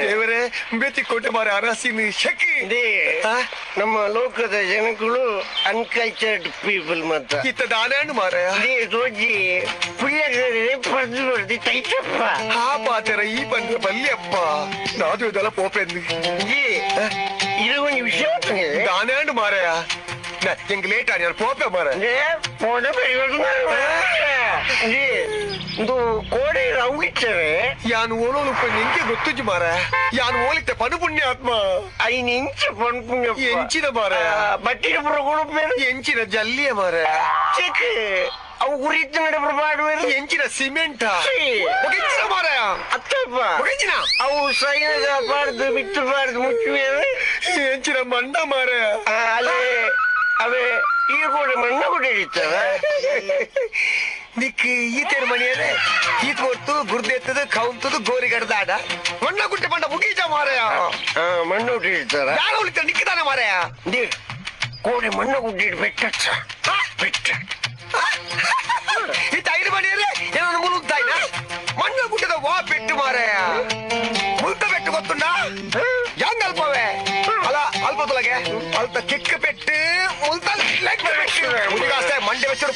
ದೇವರೇ ಬೇತಿ ಕೋಟೆ ಮಾರ ಅರಸಿನ ಶಕಿ. ನಮ್ಮ ಲೋಕದ ಜನಗಳು ಅನ್ಕಲ್ಚರ್ಡ್ ಪೀಪಲ್ ಮತ್ತ ಇತ್ತ ದಾನಾಣು ಮಾರಾಯ. ಸೋಜಿ ಪುಳ್ಯಗರೆ ಪರ್ದು ಪರ್ದು ತೈತಪ್ಪ. ಆ ಪಾತೆರ ಈ ಬಂದ್ರ ಬಲ್ಲಿಯಪ್ಪ ನಾದು ಇದೆಲ್ಲ ಪೋಪೆಂದು. ಇದು ಒಂದು ವಿಷಯ. ದಾನಾಣು ಮಾರಾಯ, ಎಂಗ್ ಲೇಟ್ ಆನಿ ಪೋಪೆ ಮಾರ. ಪೋಣ ಇದು ಕೋಡೆ ರೌಡಿತ್ತವೆ. ಯಾನು ಓಲೋಲು ನಿಂಗೆ ಗೊತ್ತುಜಿ ಮಾರ, ಯಾನು ಓಲಿತ್ತೆ ಪನು ಪುಣ್ಯ ಆತ್ಮ. ಐನ್ ಇಂಚ ಪನು ಪುಣ್ಯ ಎಂಚಿನ ಮಾರ ಬಟ್ಟಿನ ಪುರ ಕೊಡುಪೇರು ಎಂಚಿನ ಜಲ್ಲಿಯ ಮಾರ. ಚೆಕ್ ಅವು ಉರಿತ್ತು ನಡೆ ಪಾಡುವೇರು ಎಂಚಿನ ಸಿಮೆಂಟ ಎಂಚಿನ ಮಾರ. ಅತ್ತಪ್ಪ ಎಂಚಿನ ಅವು ಸೈನದ ಬಾರ್ದು ಬಿತ್ತು ಬಾರ್ದು ಮುಚ್ಚುವೇರು ಎಂಚಿನ ಮಂಡ ಮಾರ. ಅಲ್ಲೇ ಅವೇ ಈ ಕೂಡ ಮಣ್ಣ ಕೂಡ ಹಿಡಿತದ. ನಿಕ್ ಈ ತೇರು ಮಣಿಯರೆ ಈತ್ ಕೊಟ್ಟು ಗುರ್ದೆತ್ತದು ಕೌಂತದು ಗೋರಿಗಡ್ದ ಆಡ ಮಣ್ಣ ಗುಟ್ಟೆ ಪಂಡ ಮುಗೀಜ ಮಾರಯ. ಮಣ್ಣು ಹುಟ್ಟಿರ್ತಾರ ಯಾರು ಉಳಿತ ನಿಕ್ಕಿದಾನೆ ಮಾರಯ. ಕೋಡೆ ಮಣ್ಣು ಗುಡ್ಡಿಡ್ ಬೆಟ್ಟ ಬೆಟ್ಟ ಈ ಐದು ಮಣಿಯರೆ ಏನೋ ಮುಳುಗ್ತಾಯ್ನ ಮಣ್ಣು ಗುಡ್ಡದ ವಾ ಪೆಟ್ಟು ಮಾರಯ. ಮುಲ್ತ ಬೆಟ್ಟು ಗೊತ್ತುಂಡ ಯಾಂಗ್ ಅಲ್ಪವೇ ಅಲ್ಲ ಅಲ್ಪ ತೊಲಗೆ ಅಲ್ಪ ಕಿಕ್ಕ ಪೆಟ್ಟು ಮುಲ್ತ ಮಂಡೆ ಬೆಚ್ಚರು.